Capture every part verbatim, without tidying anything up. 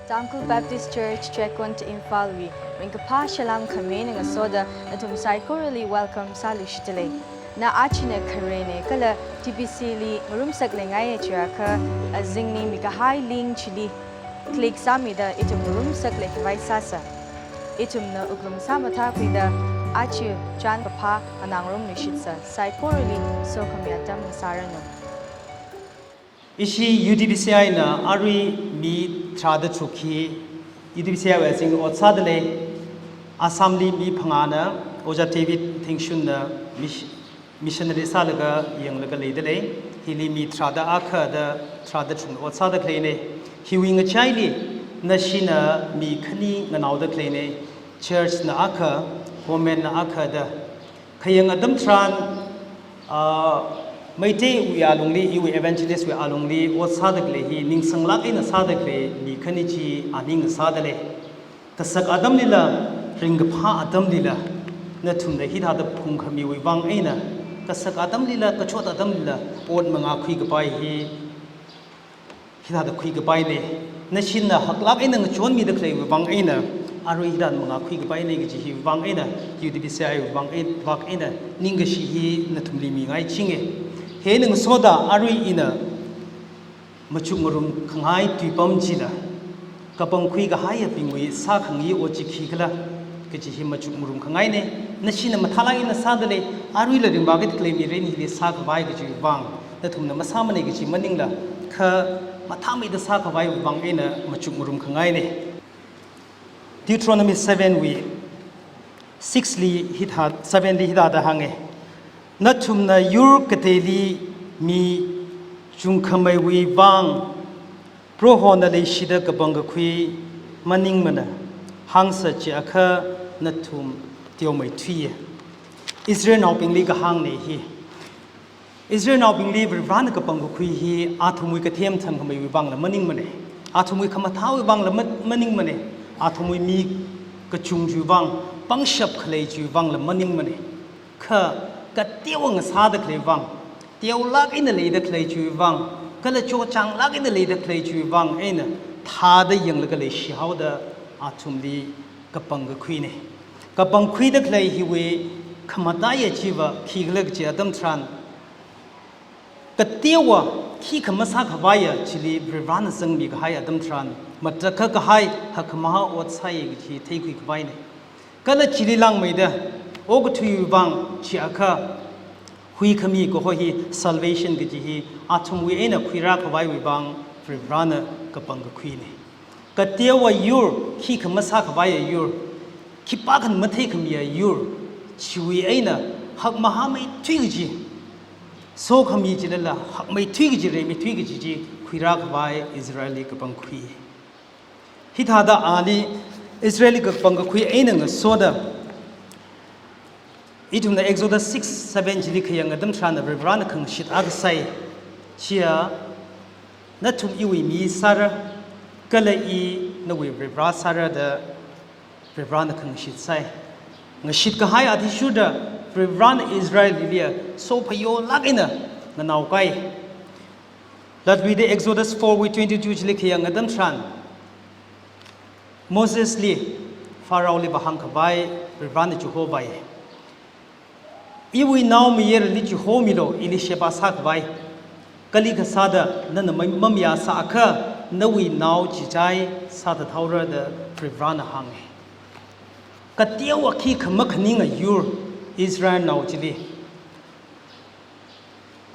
Tangkhul Baptist Church, Checkon, Imphal wui ringkaphā salām khami eina ngasoda nathum saikorali welcome sāluishitdalei. Na achina kharena kala T B C li ngarumsak leingaiya chiakha, azingli mikahai link chili click sāmida ithum ngarumsak leikhavai sāsa. Ithumna wuklung sāmathākhuida aja chān kaphā nganārumluishitsa. Saikorali sokhami atam ngasāranu. Ishi U T B C I na arui mi tharāda chuk hi U T B C I wui azingli ot sādalei. Assam li mi phangāna, Ojā David Thengshunna mis-, missionary sālaga yanglaga leidalei. Hili mi tharāda akha da tharāda chukna ot sāda khaleina. Hiwui ngachaili nashina mi khani nganaoda khaleina. Church na akha, government na akha da. Khayang atam tharan, ah, Meiteiwui alungli, iwui evangelist wui alungli ot sāda khalei hi ningsanglāk eina sāda khalei mi khani chi aning sādalei. Kasak atamlila, ringkaphā atamlila, nathumna hithāda phungkhamiwui vang eina, kasak atamlila, kachot atamlila ot mangākhui kapai hi hithāda khuikapaina. Nashina haklāk eina ngachonmida khaleiwui vang eina, arui hithāda mangākhui kapaina kaji hiwui vang eina, U T B C I wui vang ei-, vang eina ningkashi hi nathumli mingaichinga. Hi eina ngasoda arui ina machukngarum khangai tuipam chila, kapangkhui kahaiyabingwui sākhangai ot chi khikhala kaji hi machukngarum khangaina. Nashina mathālāk eina sādalei, aruila ringphākida khalei mirin hili sākhavai kajiwui vang, nathumna masāmana kaji maningla, kha mathāmeida sākhavaiwui vang eina machukngarum khangaina. Deuteronomy seven wui six li hithā, seven li hithāda hānga. Nathumna yur kateili mi chungkhameiwui vang Prohona leishida kapangkakhui maningmana, hāngsa chiakha nathum teomeithuiya. Israelnaobingli kahāngna hi. Israelnaobingli Varivarana kapangkakhui hi athumwui kathem thangkhameiwui vangla maningmana. Athumwui khamathāwui vangla ma-, maningmana. Athumwui mi kachung chiwui vang, pangshap khalei chiwui vangla maningmana. Kha kateowa ngasāda khalei vang, teolāk eina leida khalei chiwui vang, kala chochānglāk eina leida khalei chiwui vang eina thāda yanglaga leishihaoda athumli kapangkakhuina. Kapangkhuida khalei hiwui khamataiya chiva khikhala kaji atam tharan, kateowa khikha masākhavaiya chili Varivarana zangmi kahai atam tharan, matakhak kahai hakkhamahā ot sāya kaji theikhui khavaina. Kala chili langmeida, okathuiwui vang chiakha, huikhami kaho hi, salvation kaji hi, athumwui eina khuirākhavaiwui vang Varivarana kapangkakhuina. Kateowa yur, khikha masākhavaiya yur, khipākhana matheikhamiya yur, chiwui eina hakmahāmeithui kaji, sokhami chilala hakmeithui kaji, reimeithui kaji chi khuirākhavai Israelli kapangkhui. Hithāda ali Israelli kapangkakhui eina ngasoda, ithumna Exodus six seven chili khayang atam tharan Varivarana khangashit akha sai. Chiya, nathum iwui mi sāra, kala i nawui Varivara sāra da Varivarana khangashit sai. Ngashit kahai athishurda Varivarana Israelli liya sophayolāk eina nganaokai. Latluida Exodus four wui twenty-two chili khayang atam tharan, Mosesli Pharaohli vāhāngkhavai Varivarana chihovai. Iwui naomayarali chihomilu, ili sheba sākhavai. Kali kasāda nana ma-, mamayā sāakha, nawui nao chichai sāthathaora da Varivarana hānga. Kateowa khikha makhaninga yur Israelnao chili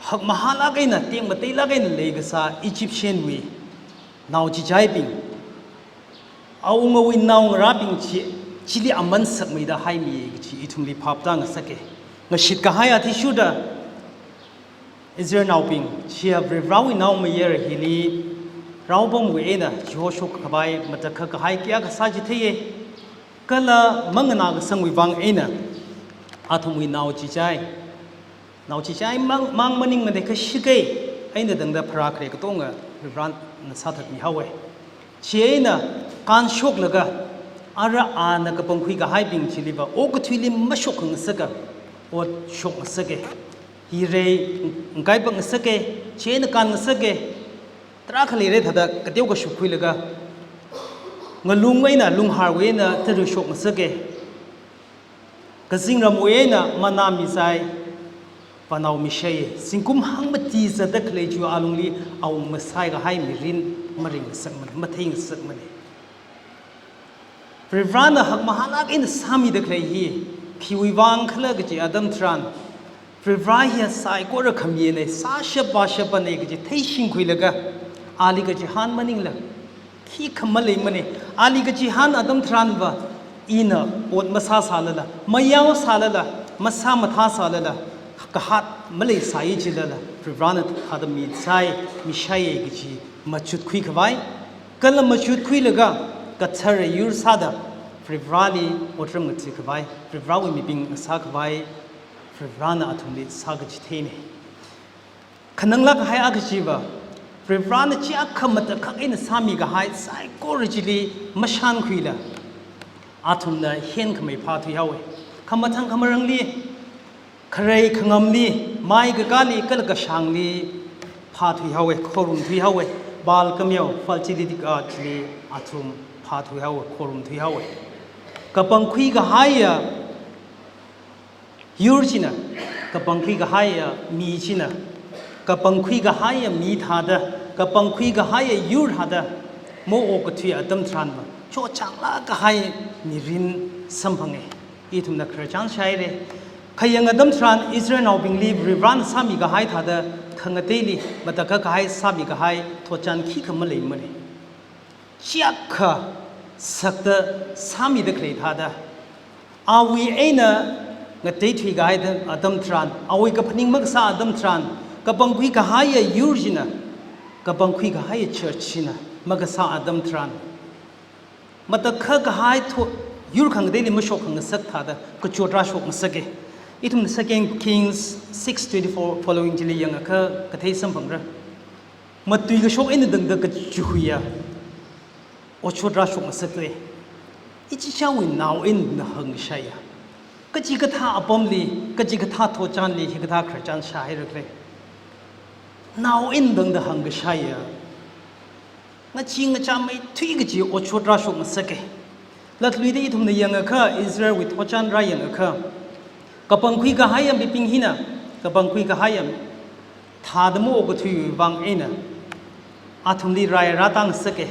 hakmahālāk eina, tekmateilāk eina leikasā Egyptian wui nao chichaibing, awungawui naongarābing chi, chili aman sakmeida haimi kaji ithumli phaptāngasaka. Ngashit kahai athishurda Israelnaobing, chiya Varivarawui naomayara hili raopamwui eina chihoshokhavai matakhak kahai kayākha sāchitheiya. Kala manganākasangwui vang eina athumwui nao chichai, nao chichai mang, mang maningmana, kashikei eina tangda pharākhare katonga Varivarana sāthatmihaowa. Chieina kānshoklaga, ara ana kapangkhui kahaibing chiliva okathuili mashok ngasaka, ot shok ngasaka. Hire ngaipak ngasaka, chieina kān ngasaka, tarākha leira thāda kateokha shupkhuilaga, Ngalung eina, lunghar eina tara shokngasake. Kazingramwui eina mana mizai, vānao mishai. Zingkum hangmati zatda khalei chiwui alungli awung masai kahai mirin maringngasakmana, matheingasakmana. Varivarana hakmahālāk eina sāmida khalei hi, khiwui vang khala kaji atam tharan, Varivara hiya saikora khamiyana, sāshap vāshapana kaji theishingkhuilaga, ali kachihān maningla khikha maleimana. Ali kachihān atam tharanva, ina ot masāsālala, mayao sālala, masā mathā sālala, kahāt maleisai jilala, Varivarana thāda mizai, mishaiya kaji machutkhui khavai, kala machutkhuilaga kathara yur sāda Varivarali otram ngatha khavai, Varivarawui mibing sā khavai, Varivarana athumli sā kachitheina. Khananglāk kahai akha chiva, Varivarana chiyākha matakhak eina sāmi kahai saikora chili mashānkhuila, athumna henkhamei phāthuihaowa. Khamathang khamarangli, kharei khangamli, mai kakāli, kala kashāngli phāthuihaowa, khorumthuihaowa. Baal kameo, fertility god chili athum phāthuihaowa, khorumthuihaowa. Kapangkhui kahaiya yur china, kapangkhui kahaiya mi china, kapangkhui kahaiya mi thāda, kapangkhui kahaiya yur thāda maokkathui atam tharanva, chotchānglāk kahai mirin samphanga. Ithumna khararchan shāhaira. Khayang atam tharan Israelnaobingli Varivarana sāmi kahai thāda khangateili matakhak kahai sāmi kahai thotchan khikha maleimana. Chiyākha sakta sāmida khalei thāda, awui eina ngateithui kahai atam tharan, awui kaphaning makasā atam tharan, kapangkhui kahaiya yur china, kapangkhui kahaiya church china makasā atam tharan, matakhak kahai tho-, yur khangateili mashokkhangasak thāda kachot rāshokngasaka. Ithum Second Kings six twenty-four following chili yangakha kathei samphangra. Matui kashok eina tangda kachuiya otshot rāshokngasakta. Ichichāwui nao eina hāngkashaiya. Kachikathā apamli, kachikathā thotchanli, hikathā khararchan shāhaira khala. Nao eina tangda hāngkashaiya. Ngachee ngachāmeithui kaji otshot rāshokngasaka. Latluida ithumna yangakha, Israelwui thotchan rāyangakha, kapangkhui kahaiya mibing hina, kapangkhui kahaiya thāda maokkathuiwui vang eina athumli rai rātāngasaka.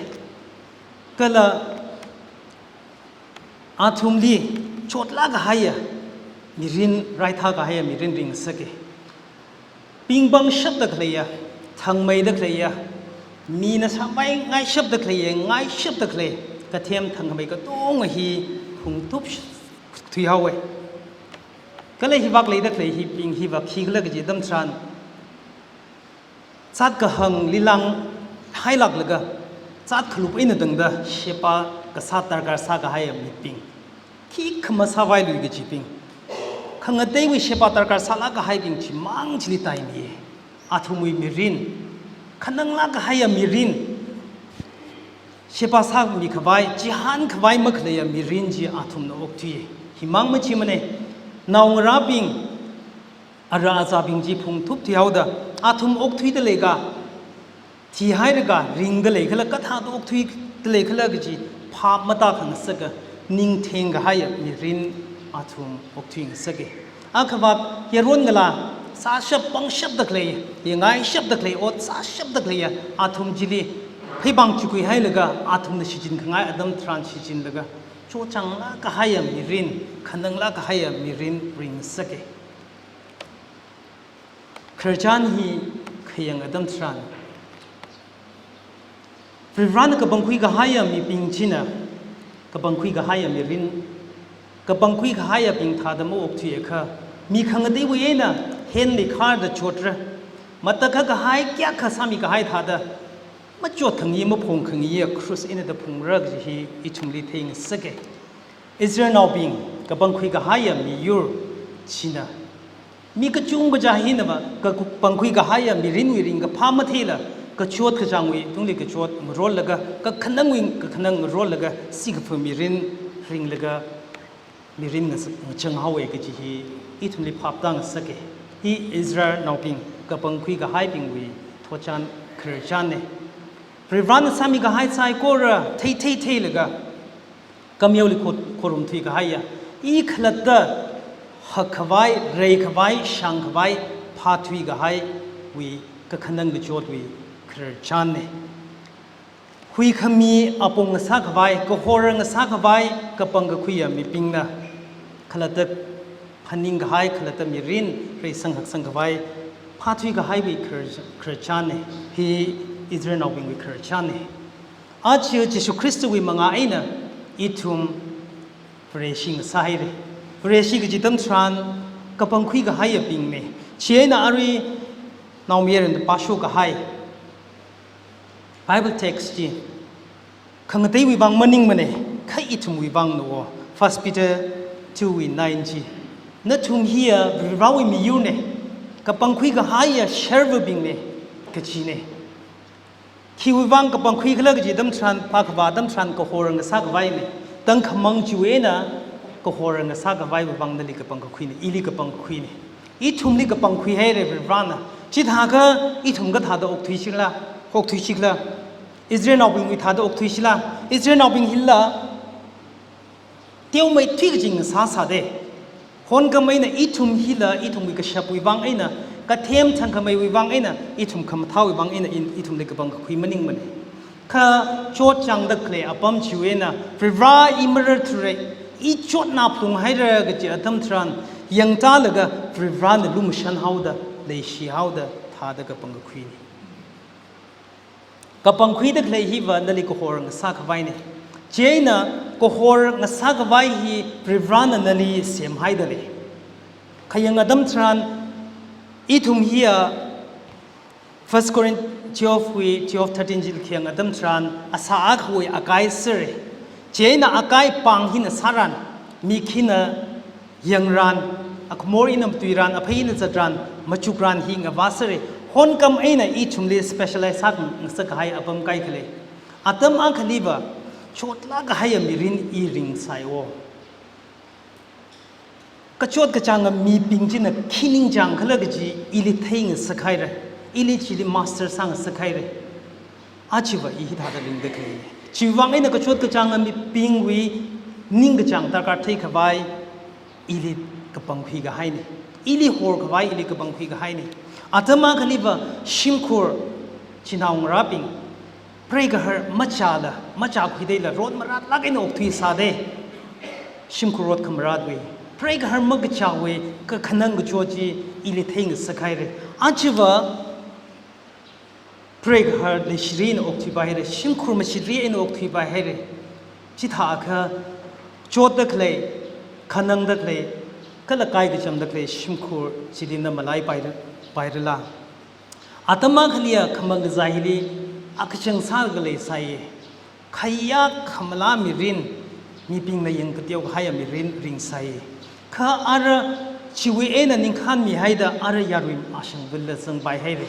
Kala athumli chotlāk kahaiya mirin, raithā kahaiya mirin ringngasaka. Pingpangshapda khaleiya, thangmeida khaleiya, mina sāpai ngaishapda khaleiya, ngaishapda khalei, kathem thangkhamei katonga hi phungthup thuihaowa. Kala hivāk leida khalei hibing hiva khikhala kaji atam tharan, zat kahāngli langhailāklaga, zat khalup eina tangda sheba kasā darkar sākahaiya mibing, khikha masāvailui kajibing, khangateiwui sheba darkar sālāk kahaibing chimang chili taimiya. Athumwui mirin, khananglāk kahaiya mirin, sheba sāmi khavai, chihān khavai makhaleiya mirin chi athumna okthuiya. Himang machimana, naongarābing, ara azābing chi phungthup thuihaoda, athum okthuida leika, thihailaga ringda leikhala, kathāda okthuida leikhala kaji phap matākhangasaka, ningtheng kahaiya mirin athum okthuingasaka. Akhavāt yaron ngalā, sāshap pangshapda khalei, yangaishapda khalei, ot sāshapda khaleiya athum chili pheipāng chukhuihailaga, athumna shichin khangai atam tharan shichinlaga, chotchānglāk kahaiya mirin, khananglāk kahaiya mirin ringngasaka. Khararchan hi khayang atam tharan, Varivarana kapangkhui kahaiya mibing china, kapangkhui kahaiya mirin, kapangkhui kahaiyabing thāda maokthuiakha, mi khangateiwui eina henli kharda chotra, matakhak kahai kayākha sāmi kahai thāda, machot khangayi, maphung khangayiya cross einada phungra kaji hi ithumli theingasaka. Israelnaobing, kapangkhui kahaiya miyur china, mi kachungkha kaja hinava, kapangkhui kahaiya mirinwui ringkaphā matheila, kachot kachāngwui tungli kachot ngarollaga, kakhanangwui kakhanang ngarollaga, sikafa mirin ringlaga, mirin ngas-, ngachang haowa kaji hi ithumli phap tāngasaka. Hi Israelnaobing, kapangkhui kahaibingwui thotchan khararchanna. Varivarana sāmi kahai saikora thei thei theilaga, kameoli kho-, khorumthui kahaiya, i khalatta hakkhavai, reikhavai, shāngkhavai, phāthui kahaiwui kakhanang kachotwui khararchanna. Huikhami apong ngasākhavai, kahor ngasākhavai, kapangkakhuiya mibingna khalatta phaning kahai, khalatta mirin reisang haksang khavai phāthui kahaiwui kharar-, khararchanna. Hi Israelnaobingwui khararchanna. Aja Jishu Khristawui manga eina ithum Vareshi ngasāhaira. Vareshi kaji atam tharan kapangkhui kahaiyabingna. Chieina arui Naomayarana pāshok kahai Bible text chi khangateiwui vang maningmana, kha ithumwui vangna wo. First Peter two wui nine chi, nathum hiya Varivarawui miyurna, kapangkhui kahaiya sharvabingna, kajina. Khiwui vang kapangkhui khala kaji atam tharan, phākhavā atam tharan kahor ngasākhavaina. Tangkhamang chiwui eina kahor ngasākhavaiwui vang nali kapangkakhuina, ili kapangkakhuina. Ithumli kapangkhuihaira Varivarana. Chithākha ithum kathāda okthuishila, okthuishikhala? Israelnaobingwui thāda okthuishila? Israelnaobing hila teomeithui kaching sāsāda. Honkam eina ithum hila, ithumwui kashapwui vang eina, kathem thangkhameiwui vang eina, ithum khamathāwui vang eina, in-, ithumli kapangkakhui maningmana. Kha chotchāngda khalei apam chiwui eina, Varivara i mararthura, i chotna phalunghaira kaji atam tharan, yangtālaga Varivarana lumashanhaoda, leishihaoda, thāda kapangkakhuina. Kapangkhuida khalei hiva nali kahor ngasākhavaina. Chieina kahor ngasākhavai hi Varivarana nali semhaida lei. Khayang atam tharan ithum hiya First Corinth twelve wui twelve thirteen chili khayang atam tharan asā akhawui akai sāra. Chieina akai pāng hina sāran, mi khina yangran, akhamor hina matuiran, aphei hina zatran, machukran hi ngavā sāra. Honkam eina ithumli specialize sāngasak kahai apam kaikhala? Atam akhaliva chotlāk kahaiya mirin i ringsai wo. Kachot kachānga mibing china khi ningchāng khala kaji ili theingasakhaira, ili chili master sāngasakhaira. Achiva i hithāda ringda khalei. Chiwui vang eina kachot kachānga mibingwui ningkachāng darkar theikhavai ili kapangkhui kahaina. Ili horkhavai ili kapangkhui kahaina. Atam akhaliva shimkhur chinaongarābing preigahar machāla, machākhuidala, rot maratlāk eina okthuisāda, shimkhur rot khamaratwui, preigahar makachāwui kakhanang kachot chi ili theingasakhaira. Achiva preigahar leishiri eina okthuipaihaira, shimkhur mashiri eina okthuipaihaira. Chithākha chotda khalei, khanangda khalei, kala kaikachamda khalei shimkhur chili na malaipaira, pairala? Atam akhaliya khamang kazā hili akachang sālaga leisai. Khayā khamala mirin, mibingna yangkateo kahaiya mirin ringsai. Kha ara chiwui eina ningkhān mihaida ara yarui mashangvilla zangpaihaira.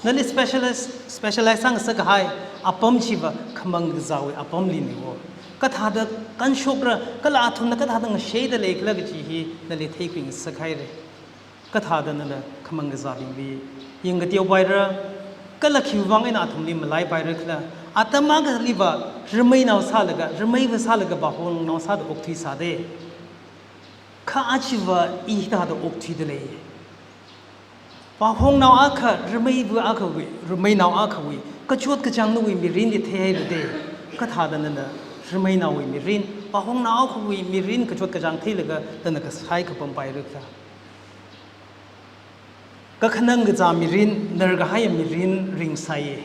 Nali specialist, specialize sāngasak kahai apam chiva khamang kazāwui apamlina wo. Kathāda kanshokra, kala athumna kathāda ngasheida leikhala kaji hi nali theikhuingasakhaira. Kathāda nana khamang kazābingli yangkateopaira, kala khiwui vang eina athumli malaipaira khala? Atam akhaliva rameinao sālaga, rameiva sālaga vāhongnao sāda okthuisāda. Kha achiva i hithāda okthuida lei. Vāhongnao akha, rameiva akhawui, rameinao akhawui kachot kachāng nawui mirinli theihairada. Kathāda nana rameinaowui mirin, vāhongnao akhawui mirin kachot kachāng theilaga nana kasai kapampaira khala? Kakhanang kazā mirin, narkahaiya mirin ringsai.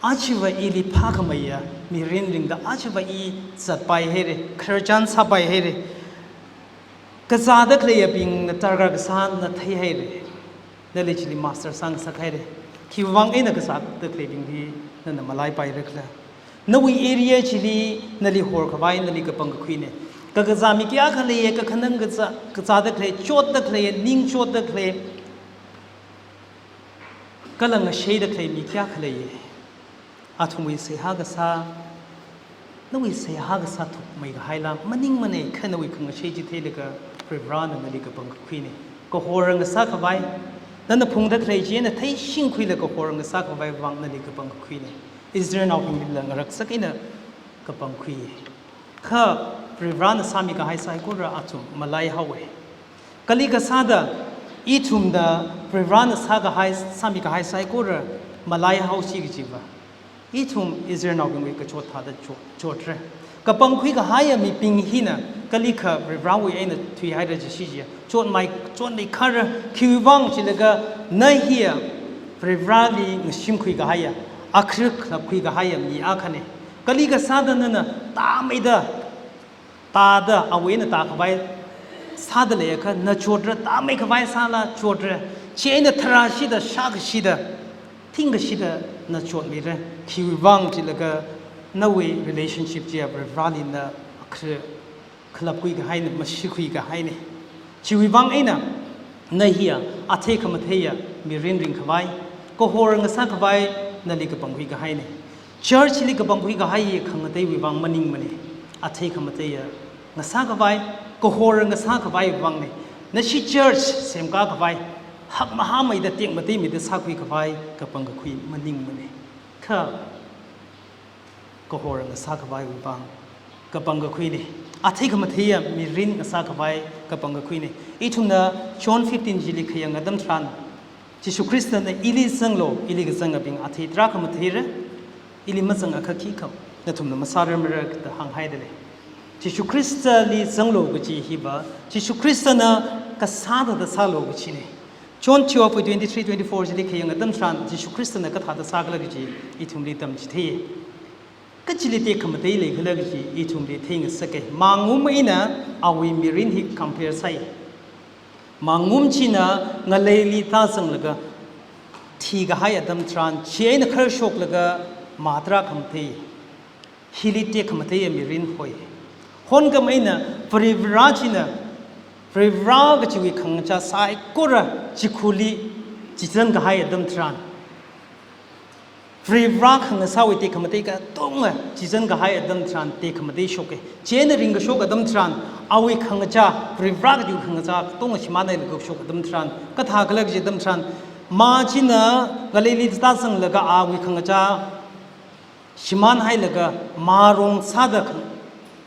Achiva ili phākhameiya mirin ringda achiva i zatpaihaira, khararchan sāpaihaira. Kazāda khaleiyabingna darkar kasāna theihaira. Nali chili master sāngasakhaira. Khiwui vang eina kazāda khaleibingli nana malaipaira khala? Nawui area chili nali horkhavai nali kapangkakhuina. Kakazā mi kayākha leiya, kakhanang kazā, kazāda khalei, chotda khalei, ning chotda khalei, kala ngasheida khalei mi kayākha leiya. Athumwui seihā kasā, nawui seihā kasā thukmei kahaila maningmana, kha nawui khangashei chi theilaga Varivarana nali kapangkakhuina. Kahor ngasākhavai, Nana phungda khalei chi eina theishingkhuilaga kahor ngasā khavai vang nali kapangkakhuina. Israelnaobinglila ngaraksak eina kapangkhui. Kha Varivarana sāmikahai saikora athum malaihaowa. Kali kasāda ithumna Varivarana sākahai, sāmikahai saikora malaihaosi kajiva, ithum Israelnaobingwui kachot thāda chot, chotra. Kapangkhui kahaiya mibing hina kalikha Varivarawui eina thuihaira jishi chiya chotmei, chotmei khara, khiwui vang jilaga na hiya Varivarali ngashimkhui kahaiya, akhara khalapkhui kahaiya mi akhana. Kali kasāda nana tāmeida, tāda awui eina tākhavai sāda leiakha na chotra, tāmeikhavai sāla chotra, chi eina tharāshida, shākashida, thingkashida na chotmira. Khiwui vang jilaga nawui relationship chiya Varivarali na akhara khalapkhui kahaina, mashikhui kahaina. Chiwui vang eina na hiya athei khamatheiya mirin ringkhavai, kahor ngasā khavai nali kapangkhui kahaina. Church li kapangkhui kahai khangateiwui vang maningmana. Athei khamateiya ngasā khavai, kahor ngasā khavai vangna. Nashi church semkā khavai, hakmahāmeida tekmatei mida sākhui khavai kapangkakhui maningmana. Kha kahor ngasā khavaiwui vang kapangkakhuina. Athei khamatheiya mirin ngasā khavai kapangkakhuina. Ithumna John fifteen chili khayang atam tharan, Jishu Khristana ili zanglu, ili kazangabing athei tarākha matheira, ili mazangakha khikha nathumna masārarmara da hānghaida lei. Jishu Khristali zanglu kaji hiva, Jishu Khristana kasā thāda sālu kajina. John twelve twenty-three, twenty-four chili khayang atam tharan, Jishu Khristana kathāda sākhala kaji ithumli tamchithei. Kachili tekhamatei leikhala kaji ithumli theingasaka. Mangum eina awui mirin hi compare sāi. Mangum china ngaleili tāzanglaga thikahai atam tharan, chi eina kharshoklaga mā tarākha mathei. Hili tekhamateiya mirin hoi. Honkam eina Varivara china, Varivara kachiwui khangachā saikora chikhurli chizankahai atam tharan, Varivara khangasāwui tekhamatei katonga chizankahai atam tharan tekhamatei shoka. Chieina ringkashok atam tharan, awui khangachā, Varivara kajiwui khangachā katonga shimānhailaga kashok atam tharan, kathākhala kaji atam tharan, mā china ngaleili tāzanglaga awui khangachā shimānhailaga mārong sāda khang,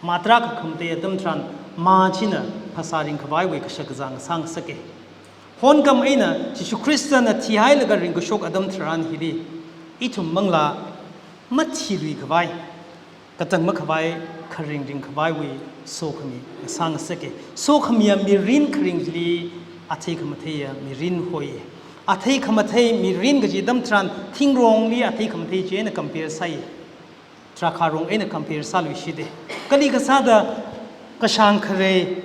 mā tarākha khamatei atam tharan, mā china phasā ringkhavaiwui kashakazā ngasāngasaka. Honkam eina Jishu Khristana thihailaga ringkashok atam tharan hili, ithum manglā mathiluikhavai, katang makhavai, kharing ringkhavaiwui sokhami ngasāngasaka. Sokhamiya mirin kharing chili athei khamatheiya mirin hoi. Athei khamathei mirin kaji atam tharan thingrongli athei khamathei chieina compare sāi. Drakharong eina compare sāluishita. Kali kasāda kashāng kharei,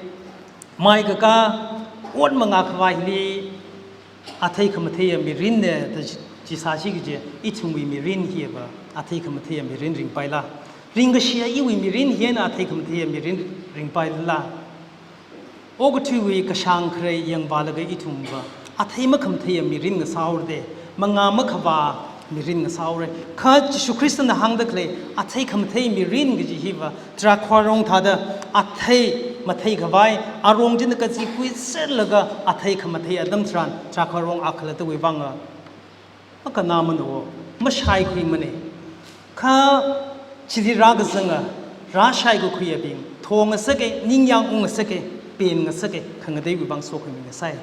mai kakā, ot mangā khavaili athei khamatheiya mirinna da chi, chi sāsi kaji, ithumwui mirin hiva athei khamatheiya mirin ringpaila? Ringkashiya iwui mirin hina athei khamatheiya mirin ringpaila? Okathuiwui kashāng kharei yangvālaga ithumva athei makhamatheiya mirin ngasāhaora da, mangā makhavā mirin ngasāhaora. Kha Jishu Khristana hāngda khalei athei khamathei mirin kaji hiva drakharong thāda athei matheikhavai, arong china kazipui serlaga athei khamathei atam tharan drakharong akhalattawui vanga makanāmana, mashaikhuimana. Kha chili rākazanga, rāshaikakhuiyabing thongasaka, ningyāng ungngasaka, penngasaka, khangateiwui vang sokhami ngasai.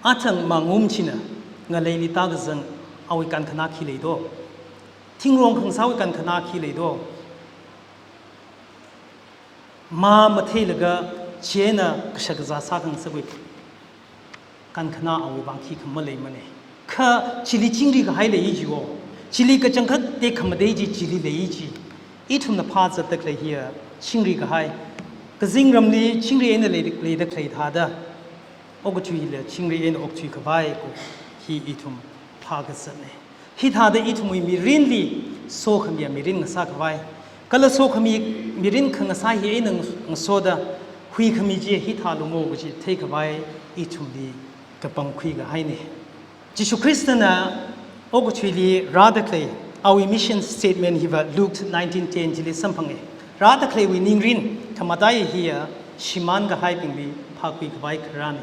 Athang mangum china ngaleili tākazang awui kankhanā khi leido? Thingrong khangasāwui kankhanā khi leido? Mā matheilaga chieina kashakazā sākhangasakwui kankhanā awui vang khikha maleimana. Kha chili chingri kahai leiya jiwo. Chili kachangkhat tekhamatei chi chili leiya ji. Ithumna phāzatda khalei hiya chingri kahai. Kazingramli chingri eina lei, leida khalei thāda, okathuila chingri eina okthuikhavai ko hi ithum phākazatna. Hithāda ithumwui mirinli sokhamiya mirin ngasākhavai, kala sokhami mirin khangasā hi eina ngas-, ngasoda huikhami chi hithālumo kaji theikhavai ithumli kapangkhui kahaina. Jishu Khristana okathuili rāda khalei, awui mission statement hiva Luke nineteen ten chili samphanga. Rāda khaleiwui ningrin khamataiya hiya shimānkahaibingli phākhuikhavai kharāna.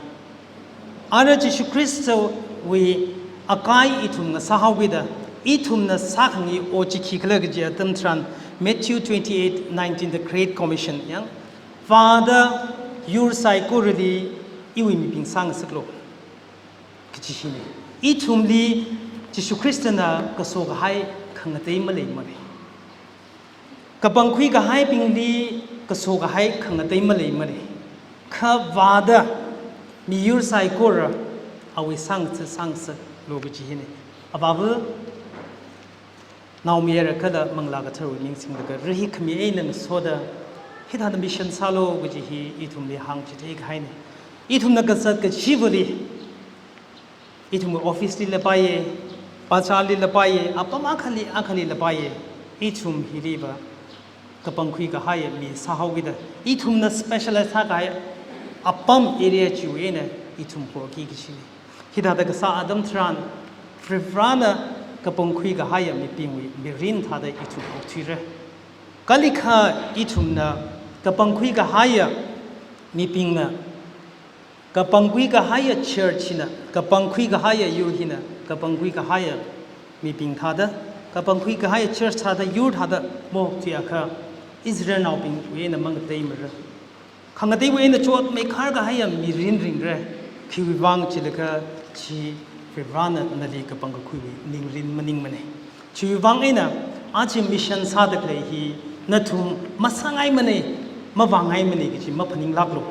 Ara Jishu Khristawui akai ithum ngasāhaokida, ithumna sākhangai ot chi khikhala kaji atam tharan, Matthew twenty-eight nineteen, the Great Commission, yang, Vāda yur saikorali iwui mibing sāngasaklu, kaji hina. Ithumli Jishu Khristana kaso kahai khangatei maleimana. Kapangkhui kahaibingli kaso kahai khangatei maleimana. Kha Vāda miyur saikora awui sāngatha sāngasaklu kaji hina. Avāva, Naomayara kala Manglā Katharawui ming singlaga rahi khami eina ngasoda hithāda mission sālu kaji hi ithumli hāngchithei kahaina. Ithumna kazat kachivali, ithumwui office lila paiya, bazar lila paiya, apam akhali akhalila paiya, ithum hiliva kapangkhui kahaiya mi sāhaokida, ithumna specialize sākahai apam area chiwui eina ithum horki kajina. Hithāda kasā atam tharan, Varivarana kapangkhui kahaiya mibingwui mirin thāda ithum okthuira. Kalikha ithumna kapangkhui kahaiya mibingna, kapangkhui kahaiya church hina, kapangkhui kahaiya yur hina, kapangkhui kahaiya mibing thāda, kapangkhui kahaiya church thāda, yur thāda maokthuiakha, Israelnaobingwui eina mangateimara. Khangateiwui eina chotmeikhar kahaiya mirin ringra. Khiwuivang chilakha chi Varivarana nali kapangkakhuiwui ningrin maningmana. Chiwuivang eina aja mission sāda khalei hi nathum masāngaimana, mavāngaimana kaji maphaninglāklu.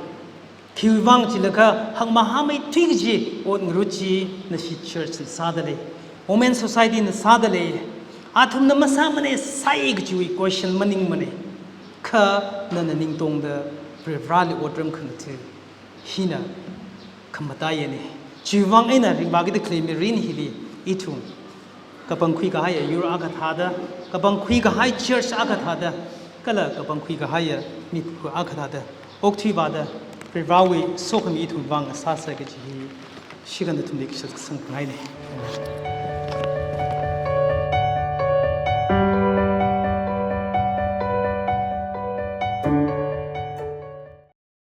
Khiwuivang chilakha hangmahāmeithui kaji ot ngarut chi nashi church na sāda lei, Women Society na sāda lei, athumna masāmana sāi kajiwui question maningmana. Kha nana ning tongda Varivarali otram khangatha hina khamataiya ni. Chiwuivang eina ringphākida khalei mirin hili ithum kapangkhui kahaiya yur akha thāda, kapangkhui kahai church akha thāda, kala kapangkhui kahaiya miphu akha thāda okthui vāda, Varivarawui sokhami ithum vang sāsa kaji hi shikan nathumli kashak sangkhangaina.